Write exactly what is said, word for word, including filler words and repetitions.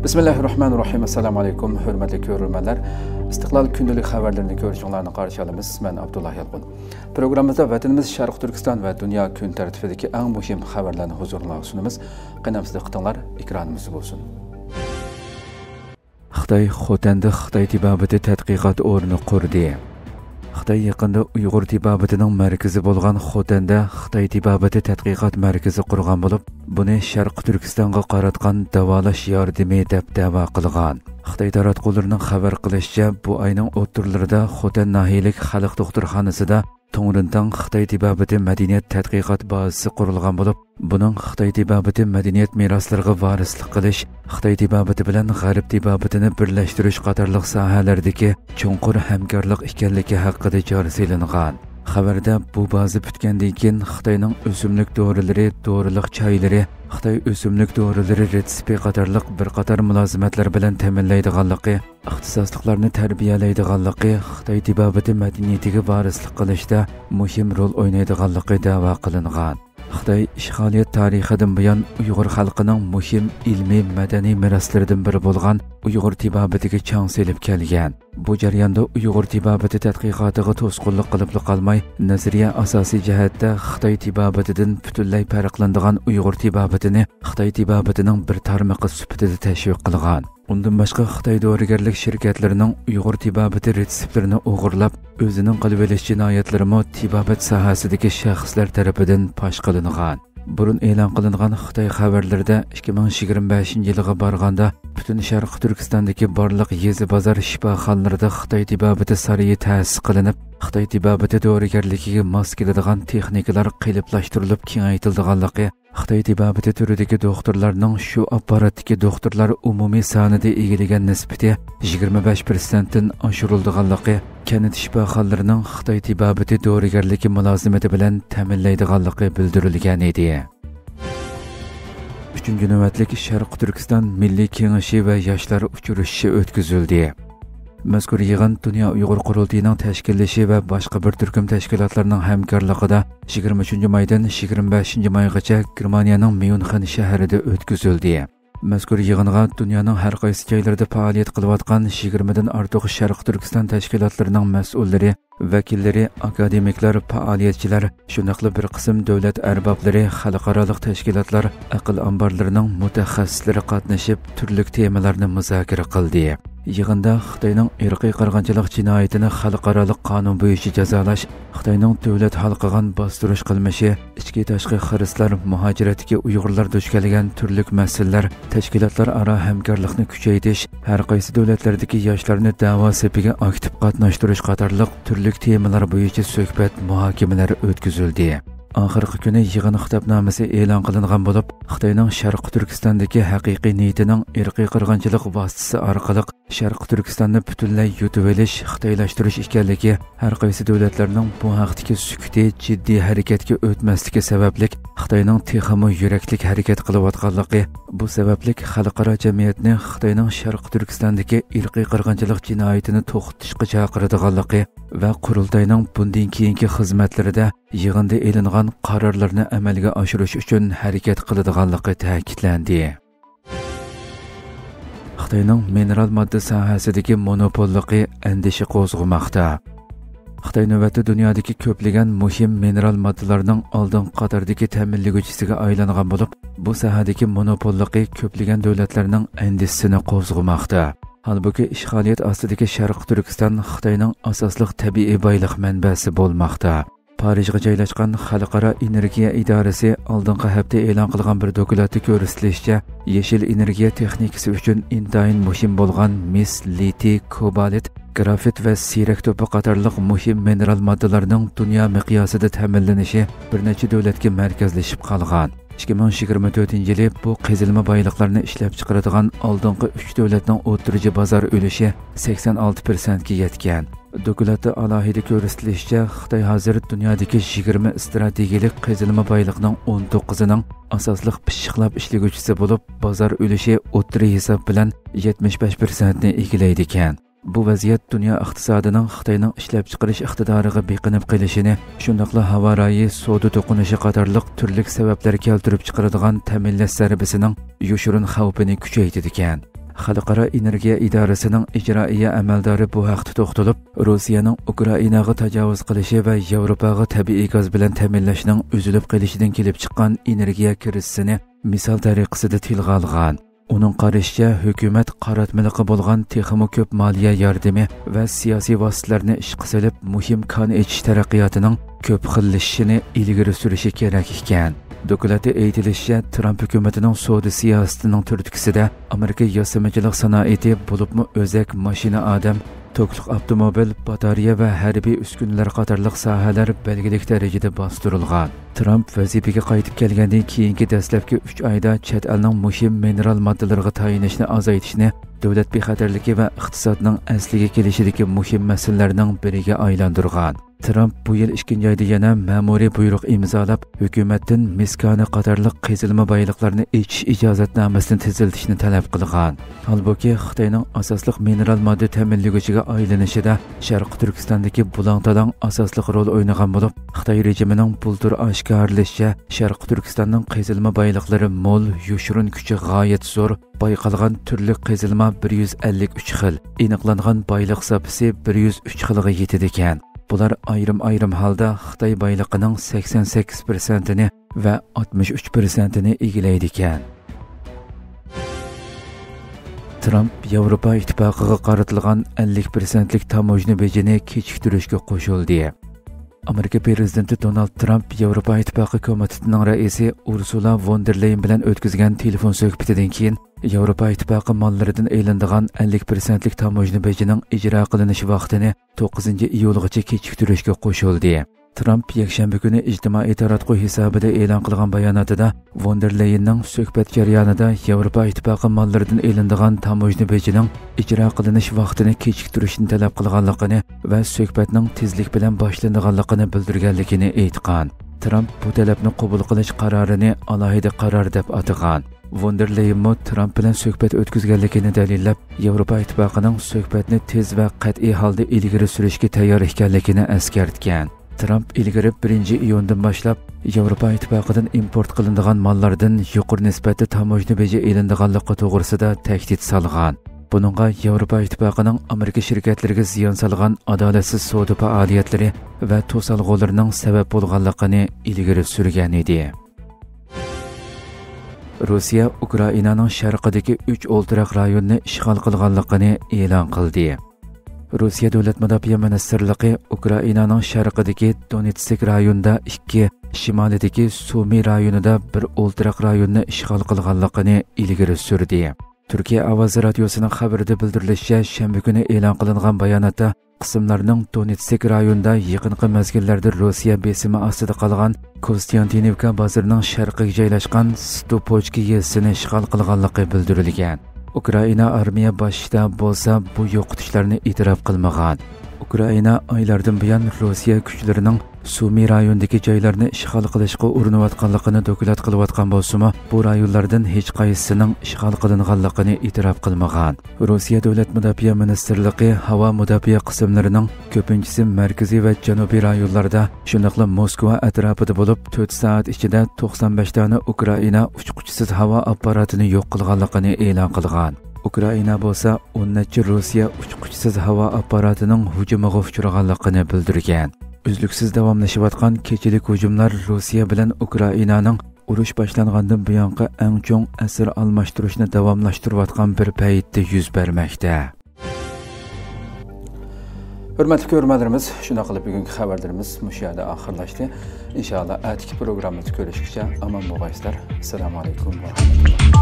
بىسمىللاھىررەھمانىررەھىم. ئەسسالامۇ ئەلەيكۇم، ھۆرمەتلىك كۆرۈرمەنلەر. ئىستىقلال كۈندىلىك خەۋەرلىرىنى كۆرۈشۈڭلارنى قارشى ئالىمىز. مەن ئابدۇللا يالقۇن. پروگراممىمىزدا ۋەتىنىمىز شەرقىي تۈركىستان ۋە دۇنيا كۈن تەرتىپىدىكى ئەڭ مۇھىم خەۋەرلەرنى ھۇزۇرۇڭلارغا سۇنىمىز. قېنى ئەمىسە دىققىتىڭلار ئېكرانىمىزدا بولسۇن. خىتاي خوتەندە خىتاي تېبابىتى تەتقىقات ئورنى قۇردى. خىتاي يېقىندا ئۇيغۇر تېبابىتىنىڭ مەركىزى بولغان خوتەندە خىتاي تېبابىتى تەتقىقات مەركىزى قۇرغان بولۇپ، بۇنى شەرقىي تۈركىستانغا قاراتقان داۋالاش ياردىمى دەپ دەۋا قىلغان. خىتاي تاراتقۇلىرىنىڭ خەۋەر قىلىشىچە، بۇ ئاينىڭ ئوتتۇرىلىرىدا خوتەن ناھىيەلىك خەلق دوختۇرخانىسىدا تۇڭرىنتاڭ خىتاي تېبابىتى مەدەنىيەت تەتقىقات بازىسى قۇرۇلغان بولۇپ، بۇنىڭ خىتاي تېبابىتى مەدەنىيەت مىراسلىرىغا ۋارىسلىق قىلىش، خىتاي تېبابىتى بىلەن غەرب تېبابىتىنى بىرلەشتۈرۈش قاتارلىق ساھەلەردىكى چوڭقۇر ھەمكارلىق ئىكەنلىكى ھەققىدە چارە سېلىنغان. خەۋەردە بۇ بازا پۈتكەندىن كېيىن خىتاينىڭ ئۆسۈملۈك دورىلىرى، دورىلىق چايلىرى، خىتاي ئۆسۈملۈك دورىلىرى رېتسېپى قاتارلىق بىر قاتار مۇلازىمەتلەر بىلەن تەمىنلەيدىغانلىقى، ئىختىساسلىقلارنى تەربىيەلەيدىغانلىقى، خىتاي تېبابىتى مەدەنىيىتىگە ۋارىسلىق قىلىشتا مۇھىم رول ئوينايدىغانلىقى دەۋا قىلىنغان. خىتاي ئىشغالىيەت تارىخىدىن بۇيان ئۇيغۇر خەلقىنىڭ مۇھىم ئىلمىي، مەدەنىي مىراسلىرىدىن بىرى بولغان ئۇيغۇر تېبابىتىگە چاڭ سېلىپ كەلگەن. بۇ جەرياندا ئۇيغۇر تېبابىتى تەتقىقاتىغا توسقۇنلۇق قىلىپلا قالماي، نەزەرىيە ئاساسىي جەھەتتە خىتاي تېبابىتىدىن پۈتۈنلەي پەرقلىنىدىغان ئۇيغۇر تېبابىتىنى خىتاي تېبابىتىنىڭ بىر تارمىقى سۈپىتىدە تەشۋىق قىلغان. ئۇندىن باشقا، خىتاي دورىگەرلىك شىركەتلىرىنىڭ ئۇيغۇر تېبابىتى رېتسېپلىرىنى ئوغرىلاپ، ئۆزىنىڭ قىلىۋېلىش جىنايەتلىرىمۇ تېبابەت ساھەسىدىكى شەخسلەر تەرىپىدىن پاش قىلىنغان. بۇرۇن ئېلان قىلىنغان خىتاي خەۋەرلىرىدە ئىككى مىڭ يىگىرمە بەشىنچى يىلغا بارغاندا، پۈتۈن شەرقىي تۈركىستاندىكى بارلىق يېزا بازار شىپاخانىلىرىدا خىتاي تېبابىتى سارىيى تەسىس قىلىنىپ، خىتاي تېبابىتى دورىگەرلىكىگە ماس كېلىدىغان تېخنىكىلار قېلىپلاشتۇرۇلۇپ كېڭەيتىلىدىغانلىقى، خىتاي تېبابىتى تۈرىدىكى دوختۇرلارنىڭ شۇ ئاپپاراتتىكى دوختۇرلار ئومۇمىي سانىدا ئىگىلىگەن نىسبىتى يىگىرمە بەش پىرسەنتتىن ئاشۇرۇلىدىغانلىقى، كەنت شىپاخانىلىرىنىڭ خىتاي تېبابىتى دورىگەرلىكى مۇلازىمىتى بىلەن تەمىنلەيدىغانلىقى بىلدۈرۈلگەن ئىدى. ئۈچىنچى نۆۋەتلىك شەرقىي تۈركىستان مىللىي كېڭىشى ۋە ياشلار ئۇچرىشىشى ئۆتكۈزۈلدى. مەزكۇر يىغىن دۇنيا ئۇيغۇر قۇرۇلتىيىنىڭ تەشكىللىشى ۋە باشقا بىر تۈركۈم تەشكىلاتلارنىڭ ھەمكارلىقىدا يىگىرمە ئۈچىنچى مايدىن يىگىرمە بەشىنچى مايغىچە گېرمانىيەنىڭ ميۇنخېن شەھىرىدە ئۆتكۈزۈلدى. مەزكۇر يىغىنغا دۇنيانىڭ ھەر قايسى جايلىرىدا پائالىيەت قىلىۋاتقان يىگىرمىدىن ئارتۇق شەرقىي تۈركىستان تەشكىلاتلىرىنىڭ مەسئۇللىرى، ۋەكىللىرى، ئاكادېمىكلار، پائالىيەتچىلەر، شۇنداقلا بىر قىسىم دۆلەت ئەربابلىرى، خەلقئارالىق تەشكىلاتلار، ئەقىل ئامبارلىرىنىڭ مۇتەخەسسىسلىرى قاتنىشىپ، تۈرلۈك تېمىلارنى مۇزاكىرە قىلدى. يىغىندا خىتاينىڭ ئىرقىي قىرغىنچىلىق جىنايىتىنى خەلقئارالىق قانۇن بويىچە جازالاش، خىتاينىڭ دۆلەت ھالقىغان باستۇرۇش قىلمىشى، ئىچكى تاشقى خىرىسلار، مۇھاجىرەتتىكى ئۇيغۇرلار دۇچ كەلگەن تۈرلۈك مەسىلىلەر، تەشكىلاتلار ئارا ھەمكارلىقنى كۈچەيتىش، ھەر قايسى دۆلەتلەردىكى ياشلارنى دەۋا سېپىگە ئاكتىپ قاتناشتۇرۇش قاتارلىق تۈرلۈك تېمىلار بويىچە سۆھبەت، مۇھاكىمىلەر ئۆتكۈزۈلدى. ئاخىرقى كۈنى يىغىن خىتابنامىسى ئېلان قىلىنغان بولۇپ، خىتاينىڭ شەرقىي تۈركىستاندىكى ھەقىقىي نىيىتىنىڭ ئىرقىي قىرغىنچىلىق ۋاسىتىسى ئارقىلىق شەرقىي تۈركىستاننى پۈتۈنلەي يۇتۇۋېلىش، خىتايلاشتۇرۇش ئىكەنلىكى، ھەر قايسى دۆلەتلەرنىڭ بۇ ھەقتىكى سۈكۈتى، جىددىي ھەرىكەتكە ئۆتمەسلىكى سەۋەبلىك خىتاينىڭ تېخىمۇ يۈرەكلىك ھەرىكەت قىلىۋاتقانلىقى، بۇ سەۋەبلىك خەلقئارا جەمئىيەتنى خىتاينىڭ شەرقىي تۈركىستاندىكى ئىرقىي قىرغىنچىلىق جىنايىتىنى توختىتىشقا چاقىرىدىغانلىقى ۋە قۇرۇلتاينىڭ بۇندىن كېيىنكى خىزمەتلىرىدە يىغىندا ئېلىنغان قارارلارنى ئەمەلگە ئاشۇرۇش ئۈچۈن ھەرىكەت قىلىدىغانلىقى تەكىتلەندى. خىتاينىڭ مىنېرال ماددا ساھەسىدىكى مونوپوللۇقى ئەندىشە قوزغىماقتا. خىتاي نۆۋەتتە دۇنيادىكى كۆپلىگەن مۇھىم مىنېرال ماددىلارنىڭ ئالدىنقى قاتاردىكى تەمىنلىگۈچىسىگە ئايلانغان بولۇپ، بۇ ساھەدىكى مونوپوللۇقى كۆپلىگەن دۆلەتلەرنىڭ ئەندىشىسىنى قوزغىماقتا. ھالبۇكى، ئىشغالىيەت ئاستىدىكى شەرقىي تۈركىستان خىتاينىڭ ئاساسلىق تەبىئىي بايلىق مەنبەسى بولماقتا. پارىژغا جايلاشقان خەلقئارا ئېنېرگىيە ئىدارىسى ئالدىنقى ھەپتە ئېلان قىلغان بىر دوكلاتتا كۆرسىتىلىشىچە، يېشىل ئېنېرگىيە تېخنىكىسى ئۈچۈن ئىنتايىن مۇھىم بولغان مىس، لىتىي، كوبالت، گرافىت ۋە سىرەك توپى قاتارلىق مۇھىم مىنېرال ماددىلارنىڭ دۇنيا مىقياسىدا تەمىنلىنىشى بىر نەچچە دۆلەتكە مەركەزلىشىپ قالغان. ئىككى مىڭ يىگىرمە تۆتىنچى يىلى بۇ قېزىلما بايلىقلارنى ئىشلەپچىقىرىدىغان ئالدىنقى ئۈچ دۆلەتنىڭ ئوتتۇرىچە بازار ئۈلۈشى سەكسەن ئالتە پىرسەنتكە يەتكەن. دوكلاتتا ئالاھىدە كۆرسىتىلىشىچە، خىتاي ھازىر دۇنيادىكى يىگىرمە ئىستراتېگىيەلىك قېزىلما بايلىقنىڭ ئون توققۇزىنىڭ ئاساسلىق پىششىقلاپ ئىشلىگۈچىسى بولۇپ، بازار ئۈلۈشى ئوتتۇرا ھېساب بىلەن يەتمىش بەش پىرسەنتنى ئىگىلەيدىكەن. بۇ ۋەزىيەت دۇنيا ئىقتىسادىنىڭ خىتاينىڭ ئىشلەپچىقىرىش ئىقتىدارىغا بېقىنىپ قېلىشىنى، شۇنداقلا ھاۋا رايى، سودا توقۇنۇشى قاتارلىق تۈرلۈك سەۋەبلەر كەلتۈرۈپ چىقىرىدىغان تەمىنلەش زەربىسىنىڭ يوشۇرۇن خەۋپىنى كۈچەيتىدىكەن. خەلقئارا ئېنېرگىيە ئىدارىسىنىڭ ئىجرائىيە ئەمەلدارى بۇ ھەقتە توختىلىپ، روسىيەنىڭ ئۇكرائىناغا تاجاۋۇز قىلىشى ۋە ياۋروپاغا تەبىئىي گاز بىلەن تەمىنلەشنىڭ ئۈزۈلۈپ قېلىشىدىن كېلىپ چىققان ئېنېرگىيە كىرىزىسىنى مىسال تەرىقىسىدە تىلغا ئالغان. ئۇنىڭ قارىشىچە، ھۆكۈمەت قاراتمىلىقى بولغان تېخىمۇ كۆپ مالىيە ياردىمى ۋە سىياسىي ۋاسىتىلەرنى ئىشقا سېلىپ، مۇھىم كان ئېچىش تەرەققىياتىنىڭ كۆپ خىللىشىشىنى ئىلگىرى سۈرۈشى كېرەك ئىكەن. دوكلاتتا ئېيتىلىشىچە، ترامپ ھۆكۈمىتىنىڭ سودا سىياسىتىنىڭ تۈرتكىسىدە ئامېرىكا ياسىمىچىلىق سانائىتى، بولۇپمۇ ئۆزەك، ماشىنا، ئادەم، توكلۇق ئاپتوموبىل، باتارېيە ۋە ھەربىي ئۈسكۈنىلەر قاتارلىق ساھەلەر بەلگىلىك دەرىجىدە باستۇرۇلغان. ترامپ ۋەزىپىگە قايتىپ كەلگەندىن كېيىنكى دەسلەپكى ئۈچ ئايدا چەت ئەلنىڭ مۇھىم مىنېرال ماددىلىرىغا تايىنىشنى ئازايتىشنى دۆلەت بىخەتەرلىكى ۋە ئىقتىسادنىڭ ئەسلىگە كېلىشىدىكى مۇھىم مەسىلىلەرنىڭ بىرىگە ئايلاندۇرغان. ترامپ بۇ يىل ئىككىنچى ئايدا يەنە مەمۇرىي بۇيرۇق ئىمزالاپ، ھۆكۈمەتتىن مىس كانى قاتارلىق قېزىلما بايلىقلارنى ئېچىش ئىجازەتنامىسىنى تېزلىتىشنى تەلەپ قىلغان. ھالبۇكى، خىتاينىڭ ئاساسلىق مىنېرال ماددا تەمىنلىگۈچىگە ئايلىنىشىدا شەرقىي تۈركىستاندىكى بۇلاڭ-تالاڭ ئاساسلىق رول ئوينىغان بولۇپ، خىتاي رېجىمىنىڭ بۇلتۇر ئاشكارىلىشىچە، شەرقىي تۈركىستاننىڭ قېزىلما بايلىقلىرى مول، يوشۇرۇن كۈچى غايەت زور، بايقالغان تۈرلۈك قېزىلما بىر يۈز ئەللىك ئۈچ خىل، ئېنىقلانغان بايلىق زاپىسى بىر يۈز ئۈچ خىلغا يېتىدىكەن. بۇلار ئايرىم-ئايرىم ھالدا خىتاي بايلىقىنىڭ سەكسەن سەككىز پىرسەنتىنى ۋە ئاتمىش ئۈچ پىرسەنتىنى ئىگىلەيدىكەن. ترامپ ياۋروپا ئىتتىپاقىغا قارىتىلغان ئەللىك پىرسەنتلىك تاموژنا بېجىنى كېچىكتۈرۈشكە قوشۇلدى. ئامېرىكا پىرېزىدېنتى دونالد ترامپ ياۋروپا ئىتتىپاقى كومىتېتىنىڭ رەئىسى ئۇرسۇلا ۋون دېر لېيېن بىلەن ئۆتكۈزگەن تېلېفون سۆھبىتىدىن كېيىن، ياۋروپا ئىتتىپاقى ماللىرىدىن ئېلىنىدىغان ئەللىك پىرسەنتلىك تاموژنا بېجىنىڭ ئىجرا قىلىنىش ۋاقتىنى توققۇزىنچى ئىيۇلغىچە كېچىكتۈرۈشكە قوشۇلدى. ترامپ يەكشەنبە كۈنى ئىجتىمائىي تاراتقۇ ھېسابىدا ئېلان قىلغان باياناتىدا، ۋون دېر لېيېننىڭ سۆھبەت جەريانىدا ياۋروپا ئىتتىپاقى ماللىرىدىن ئېلىنىدىغان تاموژنا بېجىنىڭ ئىجرا قىلىنىش ۋاقتىنى كېچىكتۈرۈشنى تەلەپ قىلغانلىقىنى ۋە سۆھبەتنىڭ تېزلىك بىلەن باشلىنىدىغانلىقىنى بىلدۈرگەنلىكىنى ئېيتقان. ترامپ بۇ تەلەپنى قوبۇل قىلىش قارارىنى ئالاھىدە قارار دەپ ئاتىغان. ۋون دېر لېيېنمۇ ترامپ بىلەن سۆھبەت ئۆتكۈزگەنلىكىنى دەلىللەپ، ياۋروپا ئىتتىپاقىنىڭ سۆھبەتنى تېز ۋە قەتئىي ھالدا ئىلگىرى سۈرۈشكە تەييار ئىكەنلىكىنى ئەسكەرتكەن. ترامپ ئىلگىرى بىرىنچى ئىيۇندىن باشلاپ ياۋروپا ئىتتىپاقىدىن ئىمپورت قىلىنىدىغان ماللاردىن يۇقىرى نىسبەتتە تاموژنا بېجى ئېلىنىدىغانلىقى توغرىسىدا تەھدىت سالغان. بۇنىڭغا ياۋروپا ئىتتىپاقىنىڭ ئامېرىكا شىركەتلىرىگە زىيان سالغان ئادالەتسىز سودا پائالىيەتلىرى ۋە توسالغۇلىرىنىڭ سەۋەب بولغانلىقىنى ئىلگىرى سۈرگەن ئىدى. روسىيە ئۇكرائىنانىڭ شەرقىدىكى ئۈچ ئولتۇراق رايوننى ئىشغال قىلغانلىقىنى ئېلان قىلدى. روسىيە دۆلەت مۇداپىئە مىنىستىرلىقى ئۇكرائىنانىڭ شەرقىدىكى دونېتسك رايونىدا ئىككى، شىمالىدىكى سۇمى رايونىدا بىر ئولتۇراق رايوننى ئىشغال قىلغانلىقىنى ئىلگىرى سۈردى. تۈركىيە ئاۋازى رادىيوسىنىڭ خەۋىرىدە بىلدۈرۈلۈشىچە، شەنبە كۈنى ئېلان قىلىنغان باياناتتا، قىسىملارنىڭ دونېتسك رايونىدا يېقىنقى مەزگىللەردە روسىيە بېسىمى ئاستىدا قالغان كوستيانتىنىۋكا بازىرىنىڭ شەرقىگە جايلاشقان ستوپوچكا يېزىسىنى ئىشغال قىلغانلىقى بىلدۈرۈلگەن. ئۇكرائىنا ئارمىيە باش شتابى بولسا بۇ يوقىتىشلارنى ئېتىراپ قىلمىغان. ئۇكرائىنا ئايلاردىن بۇيان روسىيە كۈچلىرىنىڭ سۇمى رايونىدىكى جايلارنى ئىشغال قىلىشقا ئۇرۇنۇۋاتقانلىقىنى دوكلات قىلىۋاتقان بولسىمۇ، بۇ رايونلاردىن ھېچقايسىسىنىڭ ئىشغال قىلىنغانلىقىنى ئېتىراپ قىلمىغان. روسىيە دۆلەت مۇداپىئە مىنىستىرلىقى ھاۋا مۇداپىئە قىسىملىرىنىڭ كۆپىنچىسى مەركىزىي ۋە جەنۇبىي رايونلاردا، شۇنداقلا موسكۋا ئەتراپىدا بولۇپ، تۆت سائەت ئىچىدە توقسان بەش دانە ئۇكرائىنا ئۇچقۇچىسىز ھاۋا ئاپپاراتىنى يوق قىلغانلىقىنى ئېلان قىلغان. ئۇكرائىنا بولسا ئون نەچچە روسىيە ئۇچقۇچىسىز ھاۋا ئاپپاراتىنىڭ ھۇجۇمىغا ئۇچرىغانلىقىنى بىلدۈرگەن. ئۈزلۈكسىز داۋاملىشىۋاتقان كېچىلىك ھۇجۇملار روسىيە بىلەن ئۇكرائىنانىڭ ئۇرۇش باشلانغاندىن بۇيانقى ئەڭ چوڭ ئەسىر ئالماشتۇرۇشنى داۋاملاشتۇرۇۋاتقان بىر پەيتتە يۈز بەرمەكتە. ھۆرمەتلىك كۆرۈرمەنلىرىمىز، شۇنداق قىلىپ بۈگۈنكى خەۋەرلىرىمىز مۇشۇ يەردە ئاخىرلاشتى. ئىنشائاللا، ئەتىكى پروگراممىمىزدا كۆرۈشكىچە ئامان بولغايسىلەر. ئەسسالامۇ ئەلەيكۇم ۋە رەھمەتۇللا.